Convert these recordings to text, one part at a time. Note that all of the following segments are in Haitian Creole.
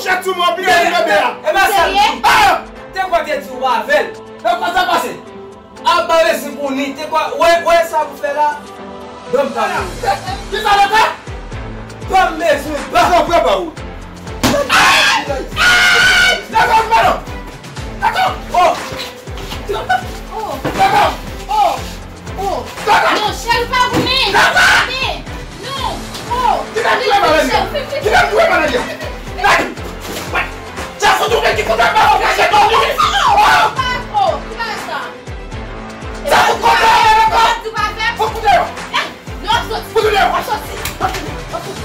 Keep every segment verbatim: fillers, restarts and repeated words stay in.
Tèt sou mwen, bliye bebe a. E pa sa m di. Te kwè te di w pa avè l. E pa sa pase. Ap ba rezon pou ni. Te kwè, wè, wè sa pou fè la. Ban m pa. Ki sa l ap fè? Ban m bezwen pa. Sa w fè pa ou? Dakò, dakò. Oh. Oh. Dakò. Oh. Oh. Dakò. Non, chèl pa goumen. Dakò. Non. Oh. Ki sa ki fè maladi a? Ki sa ki fè maladi a? Dakò. Sa fout ou ki fout ak balon kache kò ou. Oh. Oh. Ki bagay sa? Sa fout kontre avè kò. Fout koute yo. Non, ap soti. Fout koute yo. Ap soti. Ap soti.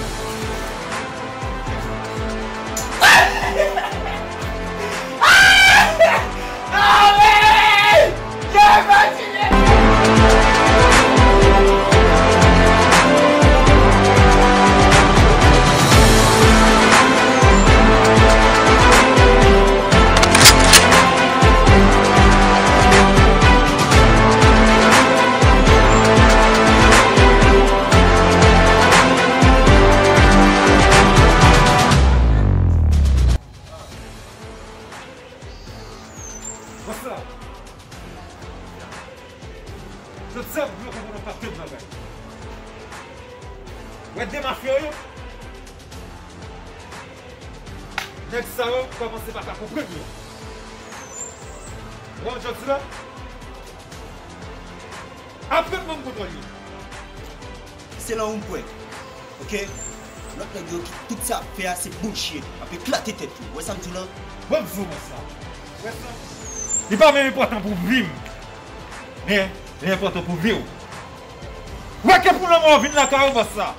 Bòs la. Jodi a, m vle konprann yon pakèt bagay. Wè de mafya yo, nèg sa yo kòmanse pa ka konprann yo. Wè jodi la, apre mwen m kontwòl yo. Se lan ou m kwè. Oke? Lòt nèg yo ki tout sa ap fè a se bullshit. Ap eklate tèt yo. Wè sa m di w lan? Wè m di w sa. Wè sa. Li pa menm enpòtan pou vi m. Men, li enpòtan pou vi w. Wè ke pou lanmò vin lakay ou, bòs la.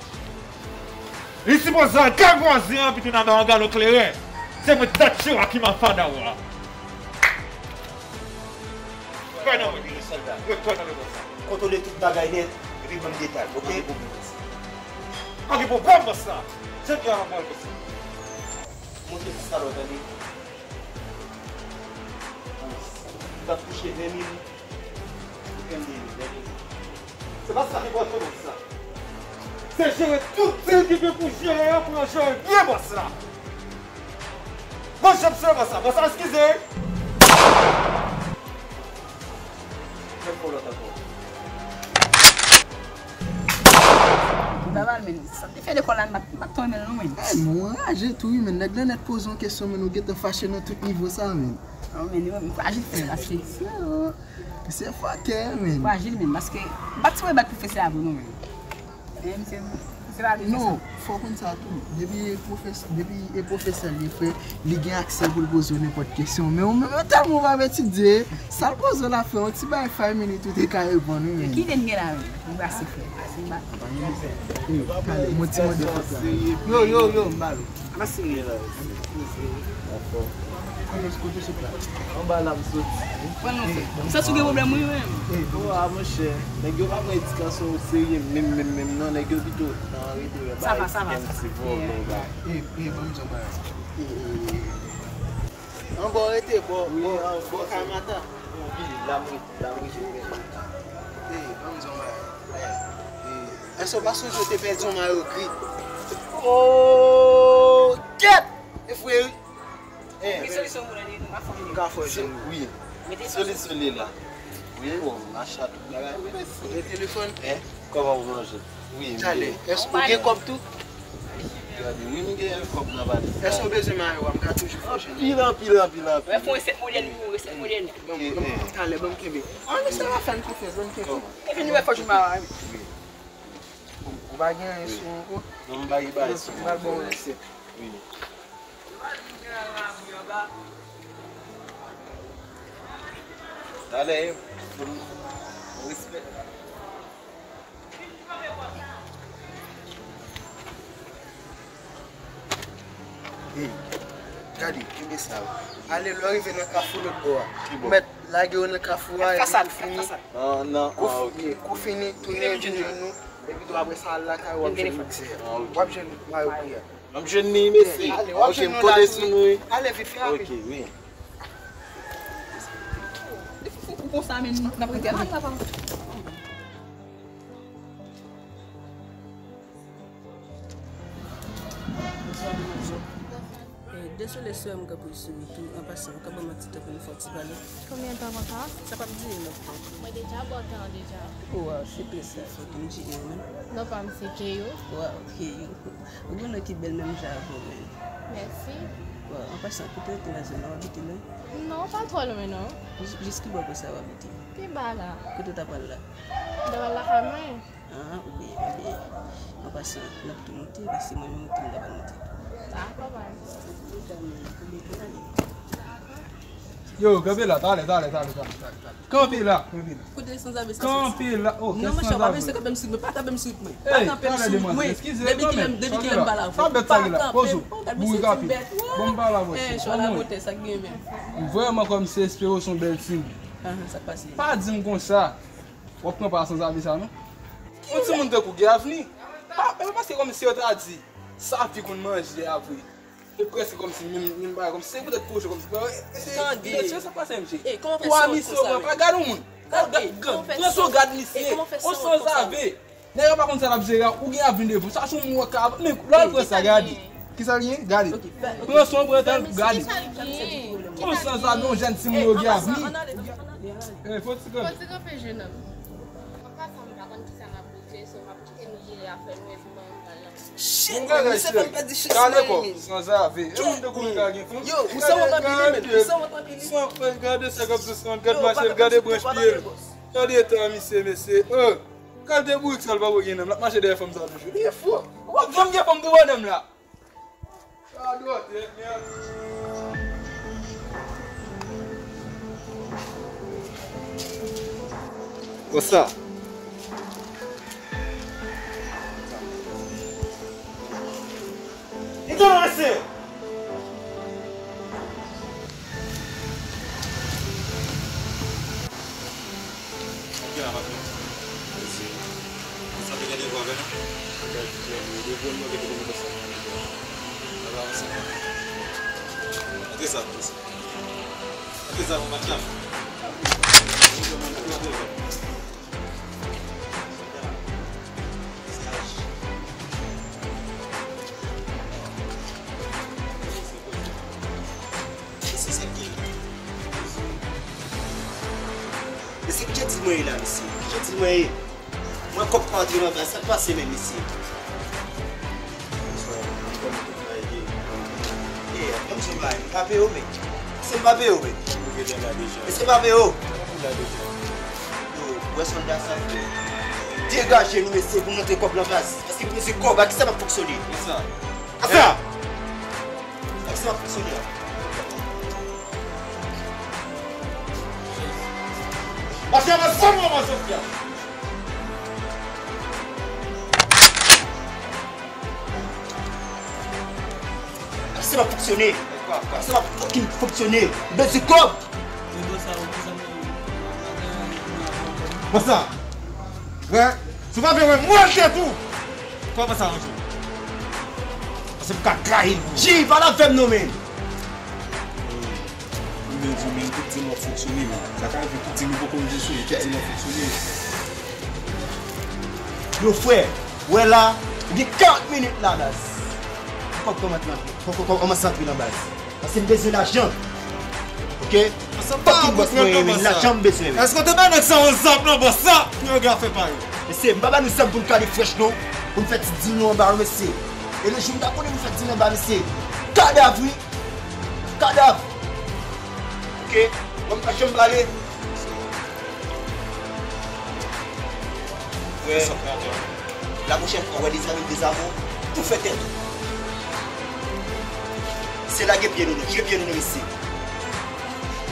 Li sipoze al kay vwazen an, pito n al ba w yon galon kleren. Se mwen dat chewa ki mafada w la. Kwè nan mwen. Wi, kwè nan mwen konsa. Kontwole tout bagay nèt, epi ban m detay, oke? Pa gen pwoblèm, bòs la. Jodi a, m ap ba w konsa. Montre ti salòt, tande. Ou t ap touche ven mil, ou pran de mil, tande. Se pa sa ki enpòtan, bòs la. Se jere tout dil ki gen pou jere yo, pou yo jere byen, bòs la. Bon, jan m se konsa. Bon, sa eskize. Fè fò lòt ankò. Baba, men, sa te fè lekòl la, m pa t, m pa t twò renmen l non, men. Hey, men, ou anraje tou, wi, men. Nèg la nèt poze yon kesyon, men, ou gentan fache nan tout nivo sa, men. Non, men, m anraje fè l, paske. Se fòkè, men. Frajil, men, paske m pa t sipoze bat pwofesè a vre non, men. Men, misye, misye pa vle fè sa. Non, fò w konn sa tou. Depi e pwofes-, depi e pwofesè l ye, frè, li gen aksè pou l poze w nenpòt kesyon. Men ou menm, tèlman ou pa ap etidye, sa l poze w la, frè, yon ti bagay five minutes ou te ka reponn, wi, men. Ki ide m gen la, men? M brase, frè. Brase, m ba. Wi, talè, mwen ti mande fòk la. Yo, yo, yo, m ba l. Anba sou li. Kote, kote sot la? Anba la m soti. Pran non, frè. M santi w gen pwoblèm, wi, menm. Oh, a, monchè. Nèg yo pa pran edikasyon o serye menm, menm, menm, non. Nèg yo pito nan rete yo bay M T vòlò la. E, e, ban m di yon bagay. E, e, e. Anba w rete, bò, bò, bò Kamata. Wi, la m rete, la m rete. E, ban m di yon bagay. E, e. Èske w pa sonje w te pèdi yon mayo gri? Oh, kèt! E fre wi. Gen solisyon pou nou, nou ka fè yon. Wi. Solisyon li la. Wi, bon, machat, tout bagay. Gen telefòn? Kòman pou manje? Wi, m gen. Talè, èske w gen kòb tou? Gade, wi, m gen kòb nan valiz la. Èske w bezwen mayo a? M ka toujou fè w. Anpil, anpil, anpil, anpil. Wè, fè yon resèt modèn pou resèt modèn. Bon, bon, talè, ban m kenbe. An, mesye, la fè n konfyans, ban m kenbe. Kòman? Epi nou wè fò jou mawa, wi. Ou pa gen anyen sou ou ankò? Non, m pa gen bagay sou mwen. M pral ba w yon resèt. Wi. Talè, fò n respè. Hey, gade, kenbe sa yo. Ale, lè w rive nan kafou lòt bò a. Ki bò? Ou mèt lage yo nan kafou a, epi kou fini. Nan, nan, ah, ok. Kou fini, tounen vin jwenn nou. Epi tou apre sa, al lakay ou, w ap jwenn miksè a. Ah, ok. W ap jwenn mayo gri a. M ap jwenn li, mesye. Ale, w ap jwenn nou la tou. Ok, m konte sou nou, wi. Ale, vit fè rapid. Ok, wi. Ou konsa, men, n ap rete la. E, Dezole, sè, m kanpe sou ou tou. An pasan, ou ka ban m yon ti tan pou nou fè yon ti pale? Konbyen tan konsa? Sa p ap dire lontan. Mwen deja ba w tan an deja. Waw, se trè sa, fòk m jere w menm. Non pa m se Keyo. Waw, Keyo. Ou gen non ki bèl menm jan avè w menm. Mèsi. Waw, an pasan, kote w rete nan zòn nan, w abite lwen? Non, pa twò lwen non. Jis, jis ki bò kote w abite? Pi ba la. Kote w ta pral la? M ta pral lakay mwen. Ah, oubyen, oubyen, an pasan, n ap tou monte, paske mwen menm tou m ta pral monte tou. Dakò, baz. Yo, kanpe la, talè, talè, talè, talè, talè, talè. Kanpe la, kanpe la. Kote sanzave sa? Kanpe la. Oh, non, monchè, w pa bezwen kanpe m sou mwen, pa kanpe m sou mwen. Pa kanpe m sou mwen. Depi kilè, depi kilè m pale avè w? Pa kanpe m, oh, gad mesye ti bèt. Bon, m pale avè w. Eh, chwa la botè, sa k gen menm? M vrèman kwè m se espere w se yon bèl timoun. Ah, sa k pase? Pa di m konsa. W ap pran pa sanzave sa non. Yon timoun tankou Gavni, pa, e pa paske kòmsi yo ta di, sa fi konn manje a vre. E prèske kòmsi menm, menm bagay, kòmsi se poutèt pwojè, kòmsi, e, e, e, tande. Mesye, sa pase, mesye. Pou a misye, w pran pa gad yon moun. Gad, gad, gad, pran son gad misye. Yon sanzave. Nèg la pa konn sa l ap jere a, ou gen ap vin devan. Sa se yon moun w ka, men lè w pran sa, gade. Kisa l gen? Gade. Pran son, pran tan, gade. Yon sanzave, yon jèn timoun yo gen avni. Eh, fò ti kanpe. Fò ti kanpe, jenòm. An pasan, m pa konn kisa m ap poze, so m ap kite nou jere afè nou epi mwen, m pral nan. Shit, men misye fè m pèdi chans mwen menm. Sanzave. E moun de kote ka gen fanm. Yo, ou sanwont anpil, wi, men. Ou sanwont anpil, wi. Gade sa k ap sou sanwont, gade mache l, gade branch pye l. Gade eta misye, mesye. Oh, kalite bourik sa l pa gen nanm, l ap mache dèyè fanm sa toujou. Li fou. Ou p ap janm gen fanm tou, bònè m la. Konsa. Li tou ranse. Ok, la, patwon. Mèsi. Sa te gen devwa avè nou? Devwa nou gen pou nou fè sa. Sa va, sa va. Antre sa, antre sa. Antre sa, bon, patnè. Mesye, sa k gen? Mesye, ki jan di mwen ye la, mesye? Ki jan di mwen ye? Mwen kòb pa antre nan baz, sa k pase menm, mesye? Eh, kòm se bay, m pa peye w, men. Se m pa peye w, men. Mesye, m pa peye w. Yo, wè sòlda sa fè. Degaje nou, mesye, pou m rantre kòb nan baz. Paske m bezwen kòb, a kisa m ap fonksyone? Asa! Ak sa ap fonksyone a. Pase anba zam nan, Sofia. Ak sa ap fonksyone. Ak sa ap fucking fonksyone. Bezwen kòb. Konsa. Wè, si w pa vle wè m, wè l tèt ou. Kòman sa, Anjou? Paske m ka trayi l pou ou. Jay, pale avè m non, men. M byen di w, men, tout di m w ap fonksyone, men. Sa ka rive tout di nou poko fonksyone, tout di m w ap fonksyone. Yo, frè, wè la, gen karant minit la, baz. Kòb kòmanse antre, kòb kòmanse antre nan baz. Paske m bezwen lajan. Ok? Fucking bòs mwen ye, men lajan m bezwen, men. Èske w te bay nèg sa yon zam nan bòs sa pou yo gen afè pa yo? Mesye, m pa ba nou zam pou n kale frèch non. Pou n fè ti dil nou anba yo, mesye. E le jou m ta konnen nou fè dil anba, mesye. Kadav, wi. Kadav. Ok? Mwen m pa janm pale. Frè, la pwochèn fwa, wè dezame, dezame w, tou fè tèt ou. Se lage pye nou, non, jwe pye nou, non, mesye.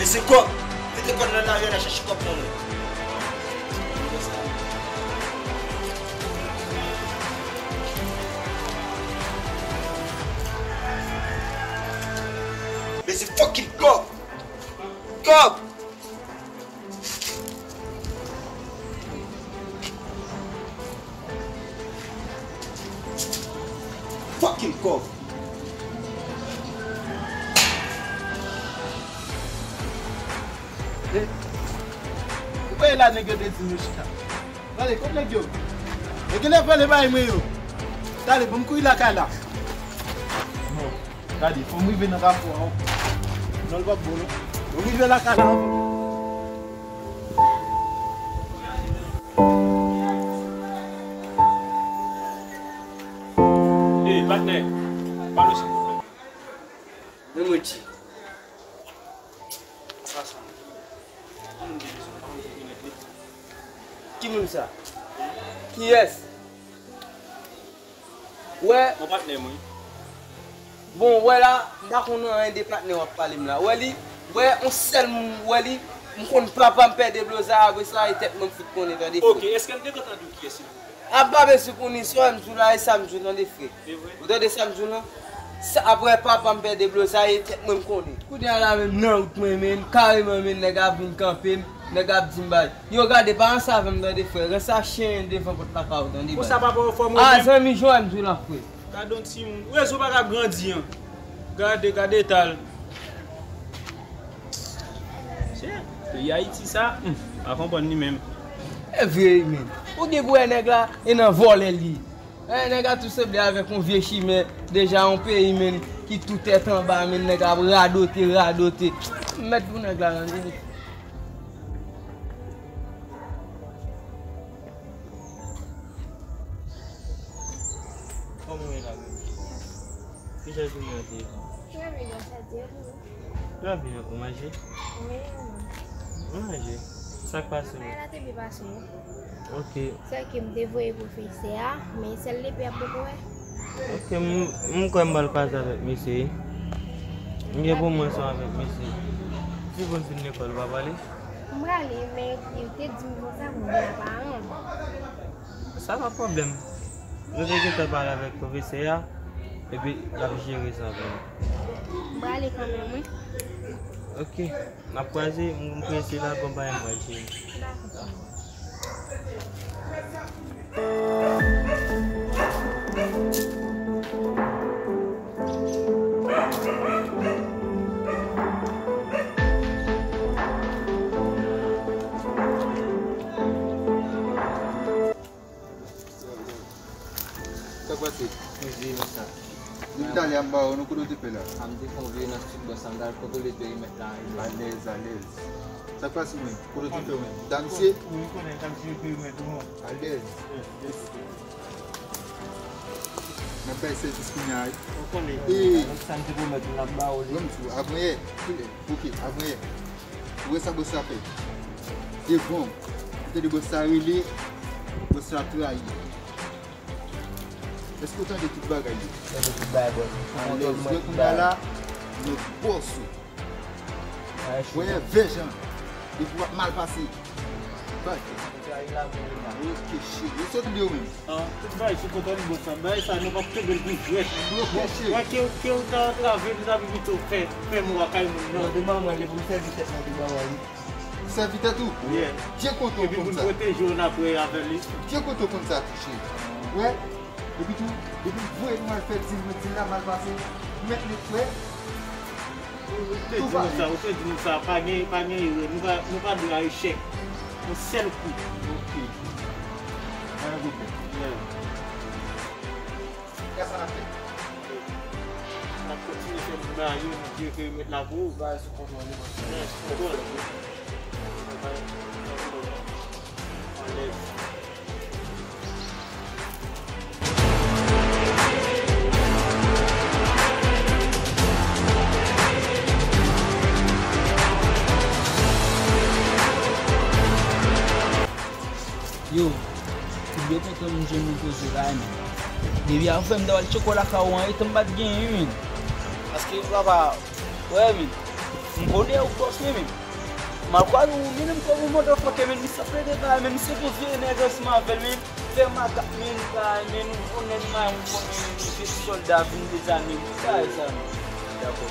Mesye, kòb, mete kò n nan lari a, n a chache kòb nan men. Mesye, fucking kòb! Kòb! Fucking kòb! Eh, ou kwè la nèg yo te di nou chita? Gade, kot nèg yo? Nèg yo lè vòlè bagay mwen yo. Gade, ban m kouri lakay la. Non. Gade, fò m rive nan kafou an. Non, l p ap bon, non. Fò m rive lakay la. Ey, patnè, pale silvouplè. Men mwen di. Sa sa. Ki moun sa? Kiyès? Wè. Bon, patnè mwen. Bon, wè la, m pa konn anyen de patnè w ap pale m la. Wè li, wè, yon sèl moun, wè li, m konn papa m pè deblozay, apre sa, e tèt mwen m fout konnen, tande frè. Ok, èske m te konn tande w kiyès, silvouplè? A pa bezwen konnen, sa m di w la, e sa m di w, tande frè. Se vre? Ou tande sa m di w lan? Sa, apre papa m pè deblozay, e tèt mwen m konnen. Kounye a la menm nan wout mwen menm, kareman menm nèg ap vin kanpe m, nèg ap di m bagay. Yo gade, pa ranse avè m tande frè, ranse a chen devan pòt lakay ou tande bagay. Bon, sa papa w fò mwen menm. A, zanmi, jwenn m di w la frè. Gade yon timoun, rezo pa ka grandi an. Gade, gade eta l. Chè, peyi Ayiti sa, hmm, pa konprann li menm. E vre wi menm. Ou gen pou wè nèg la, e nan vòlè li. Eh, nèg la tou sanble avèk yon vye chimè, deja yon peyi, menn, ki tou tèt anba, menn, nèg ap radote, radote. Mèt pou nèg la, menn. Kòman w ye la, menm? Kijan jounen an te ye? Trè byen, grasas a Dye, e pou ou? Trè byen, ou manje? Wi, mwen. Ou manje? Sa k pase, menm? Bagay la te byen pase, wi. Ok. Sèl ke m te voye pwofesè a, men sèl lepe a m poko wè. Ok, m, m kwè m pral kwaze avèk mesye. M gen pou mwen sou avèk mesye. Sipoze l lekòl, ou pa prale? M prale, men yo te di m konsa pou m vin a paran m. Sa pa pwoblèm. Nou te gentan pale avèk pwofesè a, epi l ap jere sa pou nou. M prale kanmenm, wi. Ok. N ap kwaze, m prese la, gon bagay m pral jere. Dakò. Sa k pase? Mwen veye nan sa. Depi talè a m ba ou, nou kote w te fè la? A m te fè yon veye nan sud bò sandal, kontwole perimèt la. Alèz, alèz. Sa k pase menm? Kote w te fè menm? Damsye? Wi, konnen damsye perimèt ou an. Alèz. N ap bay sèvis kounye a, wi. Ou konnen. Sa m te pwomèt ou, n ap ba ou li. Ban m di w, avanyè, kounye, ok, avanyè. Ou wè sa bòs la fè? Devan, ou tande bòs la rele, bòs la trayi. Èske w tande tout bagay yo? Tande tout bagay, bòs. Alèz, wè kounye a la, mwen bòs ou. Wè, vè jan. Epi w ap mal pase. Bay. Ok, cheri. Ou sot li yo menm? Ah, tout bagay sou kontwòl bòs la. Bagay sa, nou p ap kenbe l pou jwèt. Ok, cheri. Wè, ke, ke w ta antrave, nou ta pi pito fè, fè mou akay moun nan. Non, demen mwen, li pou m sèvi tèt mwen, pi ba w, wi. Sèvi tèt ou? Yeah. Byen kontan w konn sa. Epi pou n pwoteje w n ap wè avè li. Byen kontan w konn sa tou, cheri. Wè? Epi tou, depi m voye nou al fè dil, mwen dil la mal pase, mèt nèt frè. Ou te di nou sa, ou te di nou sa, pa gen, pa gen erè, nou pa, nou pa dwe a echèk. Yon sèl kou. Ok. Pa gen pwoblèm. Yeah. Kisa n ap fè? N ap kontinye fè moun bagay yo, nou vye perimèt la pou ou. Bagay sou kontwòl, wi, bòs. Yes, kontwòl. Anlèv. Yo, m byen kontan m jwenn nou poze la, men. Depi avan m ta pral tchoko lakay ou an, etan m pa t genyen, men. Paske, papa, wè, men. M konnen ou bòs, men, men. M al kwaze ou, men, men, kòm yon motherfucker, men, misye ap plede bagay, men, misye pou vire nèg ansanm avè l, men. Fè makak, men, bagay, men, nou konnen m, m konnen, men, misye se sòlda, vennde zane, wi, bagay sa, men. Dakò.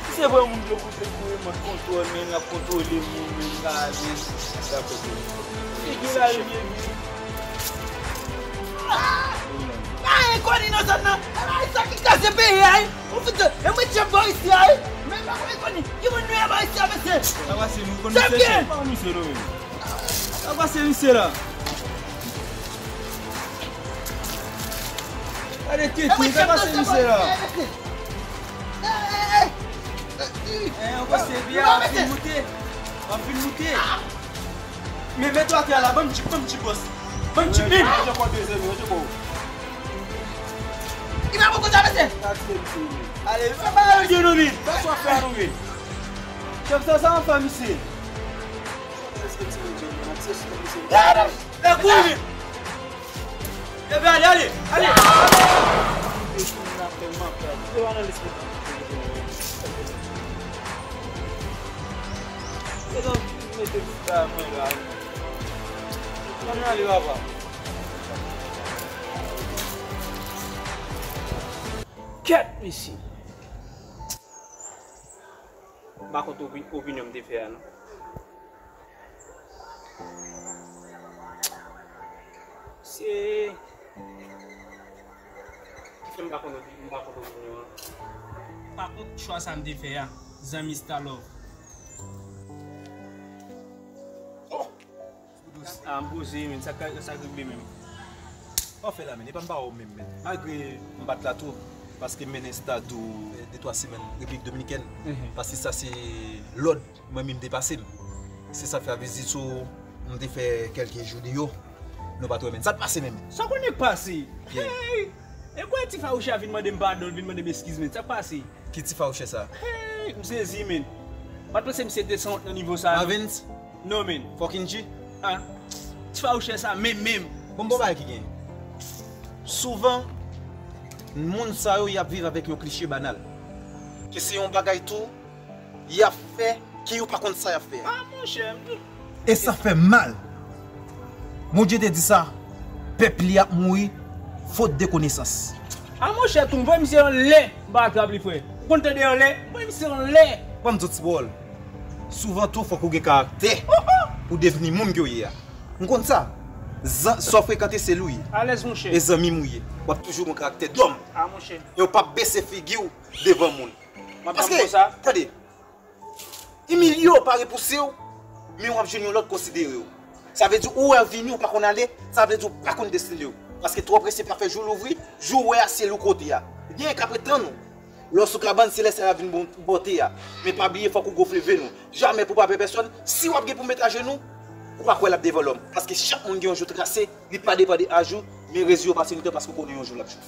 Si se vre moun yo koute kouri mòd kontwòl, men l ap kontwole moun, men l ka al, men. Dakò, bro. Figi la, li byen di. Ah! Pa gen kòn inosan nan. Ala sa ki kraze peyi a, wi. Ou fout, e mwen djab bò isi a, wi. Men pa konn kòn. Ki moun nou ye bò isi a, mesye? Sa pase, nou konn misye, se pa misye, nou menm. Sa pase misye la? Gade tete, sa pase misye la? Eh, yon gwo se byen, w ap vin moute. W ap vin moute. Men, men twa tè la, ban m tchip, ban m tchip, bòs. Ban m tchip, men. Rete kò, mezanmi, rete kò. Li pa bon konsa, mesye. Ale, fè bagay yo, non, men. Sa w ap fè a, non, men. Chèf, sa, sa w ap fè, misye. Gade! Fè kouri! Epi ale, ale, ale! Kèt, mesye! M pa kont opi-, opinyon m te fè a, non. Se ki fè m pa konn opi-, m pa konn opinyon an. M pa kont chwa sa m te fè a, zanmi Star Love. Oh! Ah, m poze, men, sa k, sa k regle menm. Pa fè la, men, e pa m pa wè w menm, men. Malgre m pa t la tou, paske m mennen stad ou, eh, de twa semèn Repiblik Dominikèn, paske sa se lòd mwen menm te pase m. Se sa fè a vizit sou m te fè kèlke jou deyò. Nou pa t wè menm. Sa t pase menm? Sa konnen k pase? Hey! E kwè ti fawouchè a vin mande m padon, vin mande m eskiz menm. Sa k pase? Ki ti fawouchè sa? Hey! M sezi menm. M pa t panse misye te sanwont nan nivo sa non. Marvins? Non menm. Fucking G? Ah. Ti fawouchè sa menm menm. Bon, bon bagay ki gen. Souvan, moun sa yo, y ap viv avèk yon kliche banal. Ke se yon bagay tou, y ap fè, ke yo pa konn sa y ap fè a. Ah, monchè. E sa fè mal. Bondye te di sa, pèp li ap mouri, fot de konesans. Ah, monchè, tou, m voye misye anlè, m pa trap li, frè. Ou konn tande anlè? M voye misye anlè. Ban m di w ti pawòl. Souvan tou, fòk ou gen karaktè pou w devni moun ke w ye a. M konn sa. Zan-, sa w frekante, se li w ye. Alèz, monchè. E zanmi m ou ye. W ap toujou gen karaktè dòm. Ah, monchè. E w p ap bese figi w devan moun. Paske, tande, imilye w pa repouse w, men w ap jwenn yon lòt konsidere w. Sa vle di ou wè vini, ou pa konn ale, sa vle di ou pa konn destine w. Paske twò prese pa fè jou louvri, jou wè a se li w kote a. Genyen k ap ret tann ou. Lè w sou kabann, se lè sa y ap vin bon-, bòte a. Men pa bliye, fòk ou gonfle venn ou. Jamè pou pa pè pèsòn, si w ap gen pou met ajenou, ou pa kwè l ap devan lòm. Paske chak moun gen yon jou trase, li pa depann de aj ou, men rezi yo pa sinitan paske w konnen yon jou l ap jou.